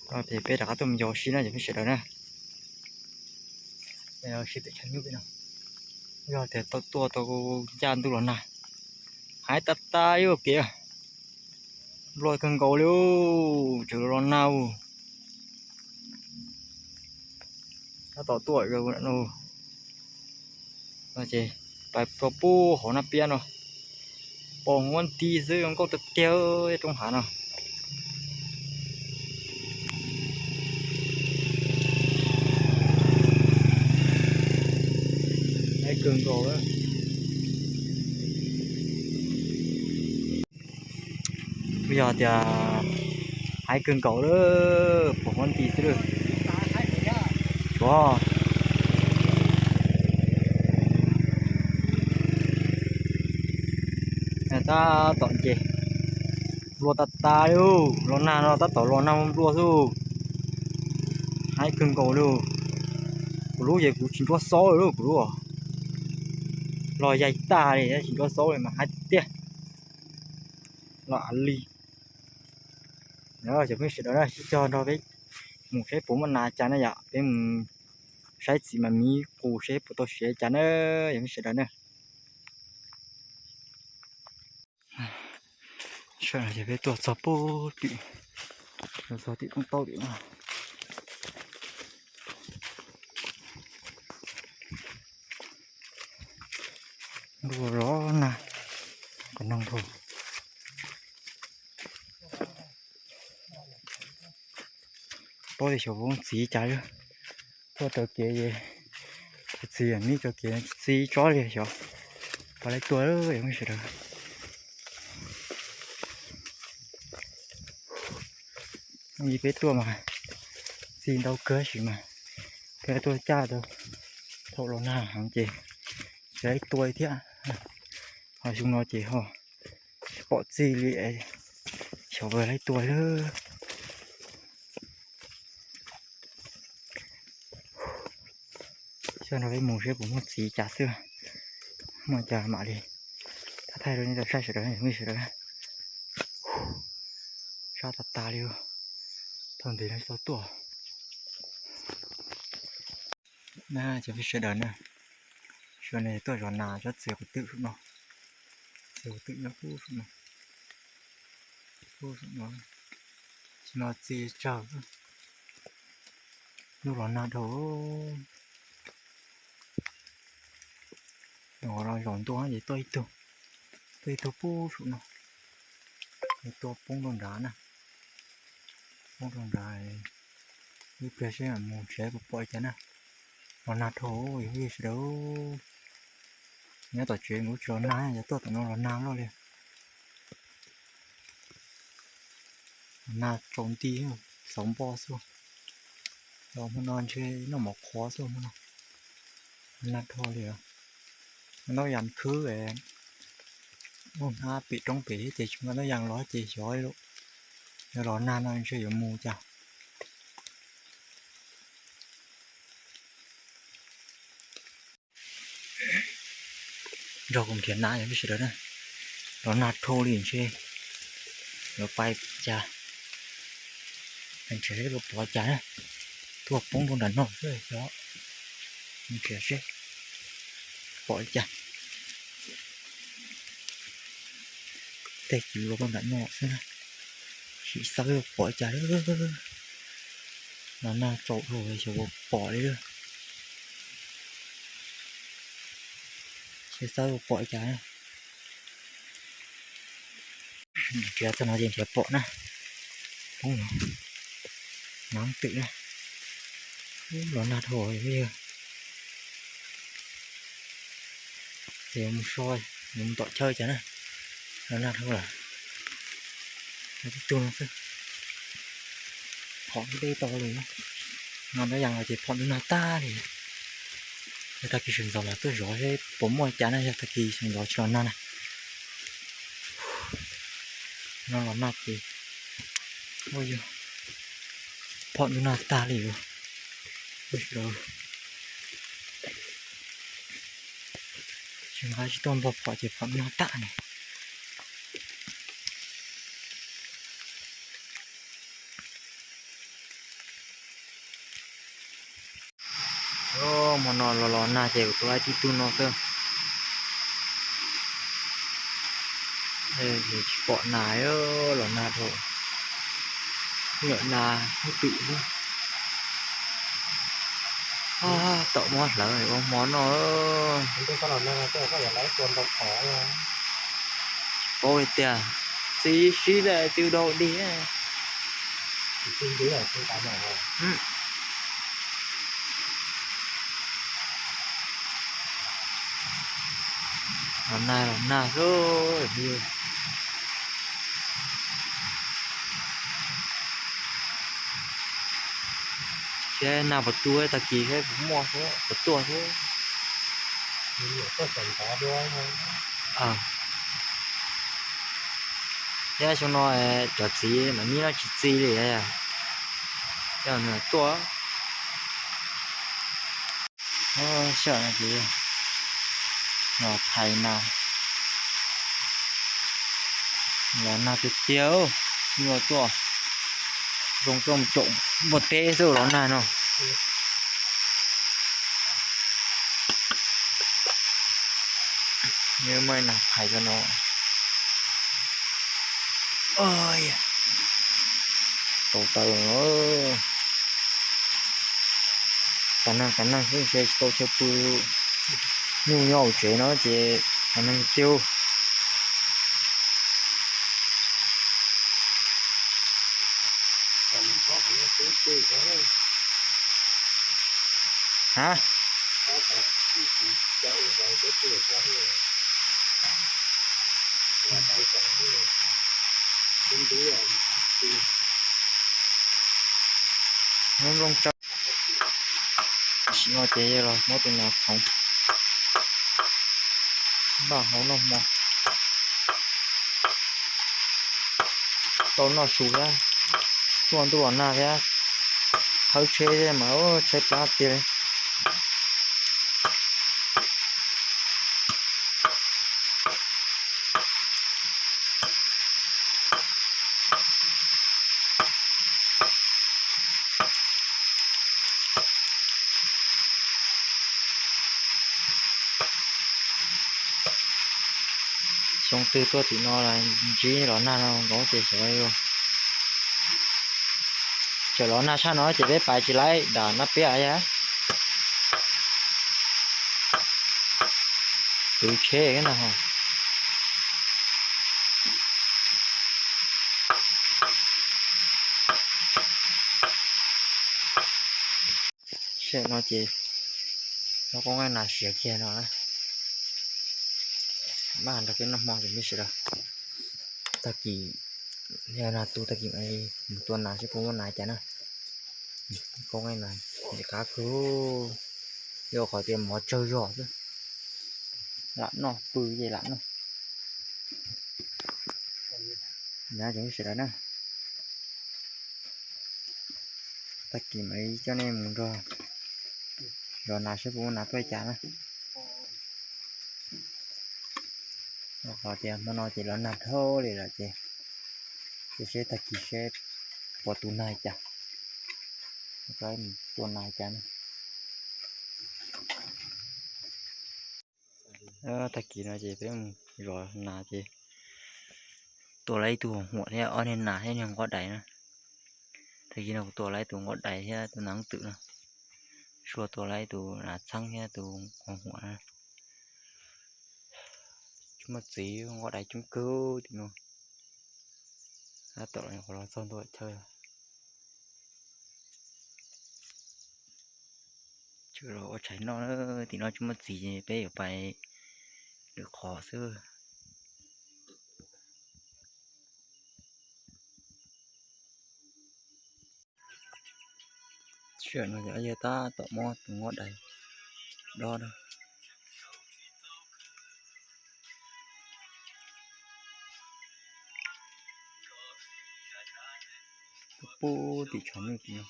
Peb rov qab tuaj mus yos sib na cov phooj ywg sawv daws na. Sib pem chaw nyuj pem no, yog tias tau tuaj tau ncaj ntuj los nag, hais tas tas ib kev, nplua kawg nkaus li, tseem los nag. Tab tom tuaj no ces pais txog pub hauv Naj Piab no, pom huab nti xwb, zoo nkauj tiag tiag roob hav no. Hais kawg nkaus, yog tias hais kawg nkaus lawm, pom huab nti xwb lawm. Ua, tab tom ces nplua tas tas li, los nag no tab tom los nag nplua xwb. Hais kawg nkaus li, kuv lub ces kuv tsis ntsuab xaub li kuv lub, los yaig tag li tsis ntsuab xaub li mas hais tiag tiag. Los av li. Cov phooj ywg sawv daws na, sib cog nrog peb mus saib puas muaj nas cas na yom, peb mus saib txiv mas miv qus seb puas tau siav cas na, cov phooj ywg sawv daws na. Sawv daws ces peb tuaj txog pub tim, txog tim roob taub tim no. Ntuj los nag, qhov noog dhau. Paub tias xyov puas muaj txiv cas li. Tuaj raws kev ces kuv txiv miv raws kev txiv tsob li xyov puas laib tuaj, cov phooj ywg sawv daws. Ib peb tuaj mas txi ntau kawg tab sis mas peb tuaj caj tau thaum los nag heev ces tsis laib tuaj thiab. Ho xyoo no ces ho tsis pom txi li, xyov puas laib tuaj lawm. Sawv daws peb mus seb puas muaj txiv cas xwb, muaj cas mam li thaij rau nej tau saib sawv daws, nej sawv daws. Sab tas tas li, thaum ntev no tsis tau tuaj. Na cov phooj ywg sawv daws na, sawv daws tuaj zov nas tsob txiv qhov twm saum no, txiv qhov twm nyob pub saum no, pub saum no, tsis no txi tsawg, ntuj los nag dhau. Zaum ntuj ces tuaj ib tug, tuaj ib tug pub saum no, tuaj poob rau nrad na, poob rau nrad. Ib pliag seb mus tsev puas pom li cas na. Los nag dhau, yog phooj ywg sawv daws. Nyob tom tsev kuv tsis los nag, yog tuaj tom no los nag loj li. Los nag tsaus nti, xauv npo xwb. Los hmo no ntshe noj mov qhuav xwb hmo no. Los nag dhau li os. Ntaub yas khwb, hnab pem roob pem ces tsis muaj ntaub yas los ces xyov, yog los nag no ntshe yuav mus cas. Nrog kuv nrhiav nas yog peb sawv daws na. Los nag dhau li ntshe yuav pais cas, ntshe yuav pom cas na. Tuaj poob rau nram no xwb xyov, nrhiav seb pom li cas. Tej kwv los rau nram no xwb na, sim xav pom li cas. Los nag tsaus dhau xyov puas pom li lawm. Sim xav pom li cas. Nrhiav txog no ces nrhiav pom na. Poob no, nab twm na. Los nag dhau yog, ces mus so, mus tom chaw cas na. Los nag dhau lawm. Tib tug no xwb, phom deb tau li. No ntaub yas los ces phom ntuj nag tag li. Yog tag kis sawv ntxov mas tuaj zov seb puas muaj cas na, yog tag kis sawv ntxov tsis los nag na. No los nag ces ua yog phom ntuj nag tag li. Tsis nqa tsis tuaj npog phom ces phom ntuj nag tag li. Hmo no los los nag ces kuv tua ib tug no xwb. Tsis pom nas, los nag dhau. Nyuam nas hub twm xwb. Tom muab hlawv ua hmo noj. Paub tiag, txiv sib daj txiv dau dig. Los nag los nag xwb. Saib nag puas tu, tag kis saib puas muaj thiab puas tuaj thiab. Thiab xyoo no cov txiv mas nyiab no tsis txi li, coj nws tuaj. Sij hawm no ces los phais nas, los nag tiag tiag, nyuaj tuaj, zoo tuaj mus caum npua teb xwb los nag no. Nws muaj nas phais rau no. Tau taw. Kav neeg kav neeg xwb ntshe tsis tau chaw pw, nyuj nyob hauv tsev no ces kav neeg tiag. Ha, nplooj tsawb. Tam sim no ces yog los muab tus nas txhoov npaj hauv noj hmo. Tau noj su thiab, tuaj ntuj los nag thiab, thawb tsheb thiab mas ua tsheb plab tiag li. Xyoo twg tuaj tim no los ntsib los nag no nkaus ces xyov li. Txawm los nag tshaj no ces peb pais tsis laib dam nab piab yag. Kwv tsheb na. Sij hawm no ces cov qoob nqaij nas siav kiag no na. Maj nrog peb noj hmo ces me sawv daws. Tag kis yog nag tu tag kis mus tua nas seb puas muaj nas cas na. Qoob nqaij nas qab kawg, yog qhov tias mov tsawg zog xwb. Lam noj pw ces lam noj. Nyob zoo sawv daws na. Tag kis mam li coj nej mus nrog zov nas seb puas muaj nas tuaj cas na. Qhov tias hmo no ces los nag dhau li lawm ces, ces seb tag kis seb puas tu nas cas, tua nas cas na. Tag kis no ces peb mus zov nas ces tua lawm ib tug huam thiab ob niag nas thiab niag nquab dais na. Tag kis no kuv tua lawm ib tug nquab dais thiab tus nas hoob twm na. Sua tua lawm ib tus nas txheeb thiab tus huam na. Tsis muaj txiv, nquab dais coob kawg tim no. Tab tom los qhov los txog ntua chaw. Tseem los ua tshais noj, tim no tsis muaj txiv ces peb yuav pais lwm qhov xwb. Sij hawm no ces yawg tab tom muab tus nquab dais dob na. Pub tim tshav nyuj tim no.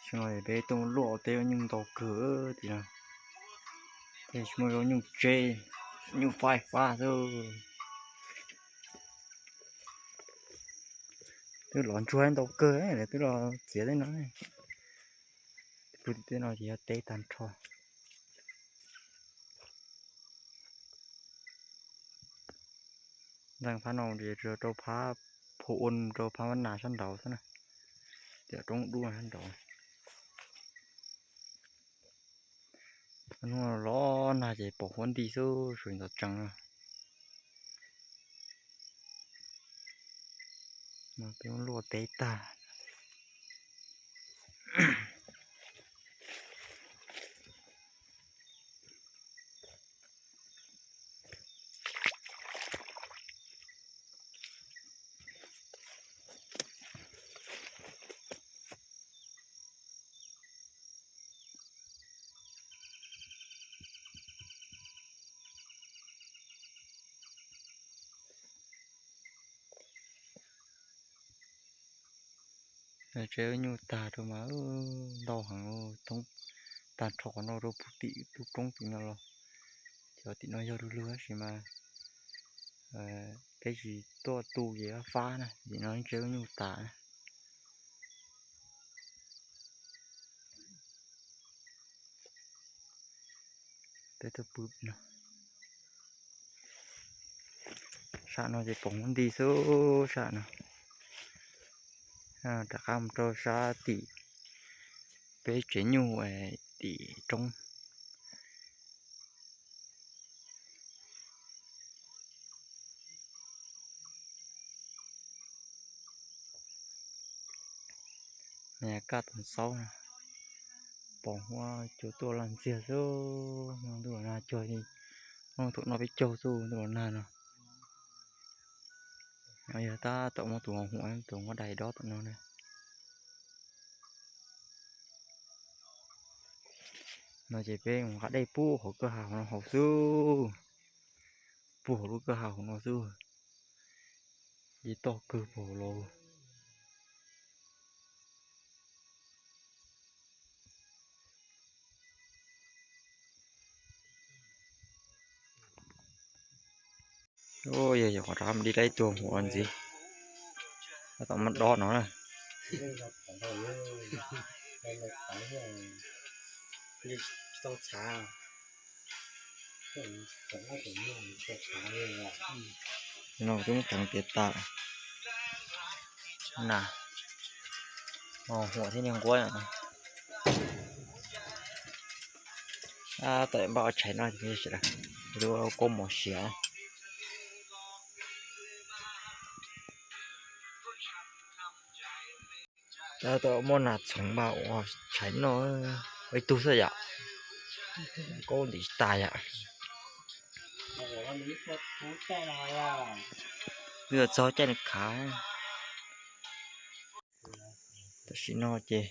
Xyoo no peb tuaj luaj teb nyuj ntau kawg tim no. Tej tsis muaj zaub nyuj tseb, nyuj faib fab xwb. Twb los ntsuag ntau kawg, lawv twb los txiav tej no. Pw tim tej no ces yog teb tag nrho. Ntxeev phab no ces rau phab phu un rau phab mab nas sab nraud xwb na. Tiam roob dub sab nraud. Hnub los nag ces pom huab nti xwb, sawv ntxov tsees no. Peb luaj teb tag. Tsev nyuj tag rau mas ntau heev, thoob tag nrho qhov no rau puag tim lub roob tim no los. Cov tim no yog lug lug tab sis mas peb tsis tuaj tu ces fab na, tim no tsev nyuj tas. Peb tuaj pw no. Sab no ces pom huab nti xwb sab no. Rov qab mus rau sab tim peb tsev nyuj tim roob. Kaj tau xaub, pom huab cua tuaj laj ntxiag xwb, ntuj los nag cuag li, thaum no peb caug xwb ntuj los nag no. Yog tab tom muab tus huam, tus huab dais dob tom no na. No ces peb mus nqa dej pub hauv kwj ha hauv no haus xwb, pub hauv lub kwj ha hauv no xwb. Ces toj kawg pem hauv los. Yog yog qhov rov qab mus dib laib ib tug huam ntxiv, tab tom muab dob no na. No twb muab tseev tiav tas na. Huam thiab niag nquab. Tab tom npaj ua tshais no, lub kaub mom siav. Tab tom muab nas txhoov npaj ua tshais noj, ib tug xwb yom. Kaub ntim tsis tas yom. Twb txog caij nws khav. Tam sim no ces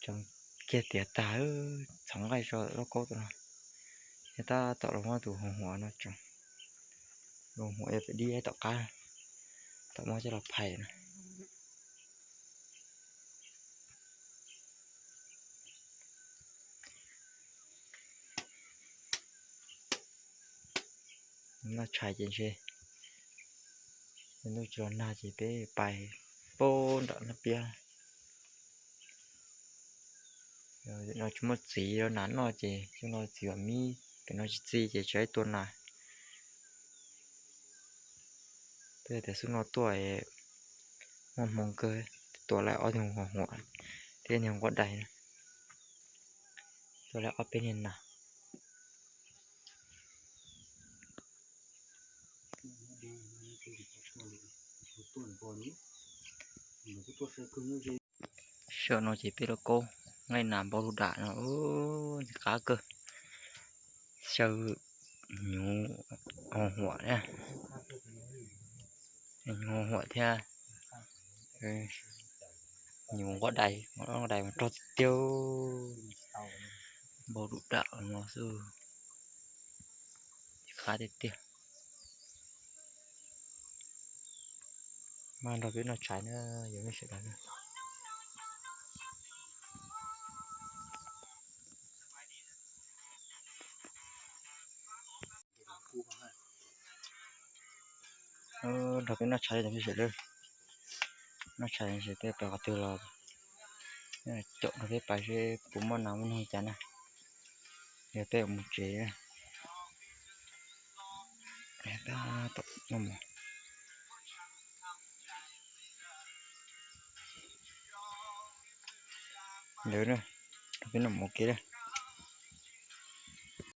tseev kiag tiav tas, txhoov nqaij tso lub kaub tom no. Tab tom los muab tus huam no tseev, tus huam yog pem dib tom qab, tom muab coj los phais na. Noj tshais ces ntshe ntuj tsis los nag ces peb pais pab nram Naj Piab. No tsis muaj txiv rau nas noj ces xub no txiv vam mib, pem no tsis txi ces tsis tua nas. Peb tias xub no tuaj muaj hmoo kawg, tua lawm ob tug huam thiab niag nquab dais, tua lawm ob peb niag nas. Sij hawm no ces peb lub kaub nqaij nas npau lug dam no, ntxim qab kawg. Xyaw hnyuv ho huam, hnyuv ho huam thiab hnyuv nquab dais, nquab dais mas rog tiag tiag, npau lug dam no xwb. Qab tiag tiag. Mas nrog peb noj tshais na, yog nej sawv daws na. Nrog peb noj tshais cov phooj ywg sawv daws. Noj tshais ces tej pais qhov twg los caum rau peb pais seb puas muaj nas muaj noog cas na. Yog tej mus tsev. Ntawd, peb noj mov ua ke na.